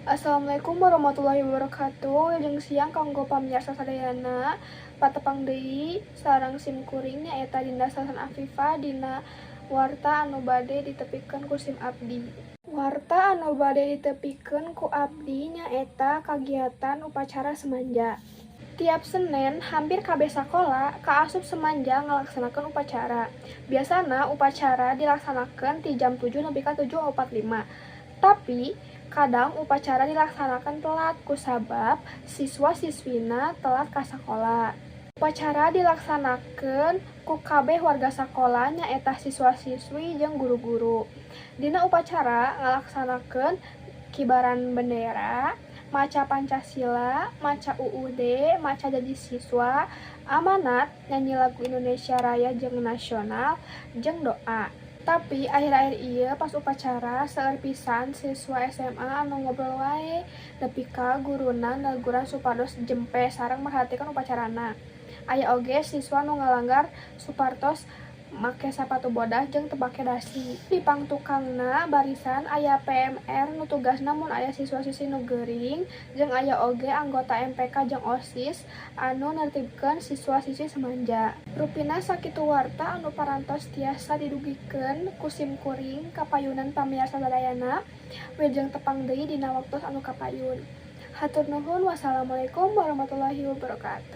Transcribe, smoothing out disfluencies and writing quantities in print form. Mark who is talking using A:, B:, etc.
A: Assalamualaikum warahmatullahi wabarakatuh. Wilujeng siang kanggo pamirsa sadayana. Patepang deui sareng sim kuring, nyaeta Dinda Salsan Afifa, dina warta anu bade ditepikeun ku sim abdi. Warta anu bade ditepikeun ku abdi nyaeta kagiatan upacara Semanja. Tiap Senen hampir kabeh sakola kaasup Semanja ngalaksanakeun upacara. Biasana upacara dilaksanakeun ti jam 7 nepi ka 7.45. Tapi kadang upacara dilaksanakeun telat kusabab siswa-siswina telat ka sakola. Upacara dilaksanakeun ku kabeh warga sakola, nyaeta siswa-siswi jeung guru-guru. Dina upacara ngalaksanakeun kibaran bendera, maca Pancasila, maca UUD, maca janji siswa, amanat, nyanyi lagu Indonesia Raya jeung nasional, jeung doa. Tapi akhir-akhir ieu pas upacara seueur pisan siswa SMA anu ngobrol wae nepi ka guruna neguran supados jempe sareng merhatikeun upacarana. Aya oge siswa nu ngalanggar sapertos make sapatu bodas jeung teu make dasi. Di pangtukangna barisan aya PMR nu tugasna mun aya siswa-siswi nu gering, jeung aya oge anggota MPK jeung OSIS anu nertibkeun siswa-siswi Semanja. Rupina sakitu warta anu parantos tiasa didugikeun ku sim kuring ka payunan pamiarsa sadayana. Wilujeng tepang deui dina waktos anu kapayun. Hatur nuhun, wassalamualaikum warahmatullahi wabarakatuh.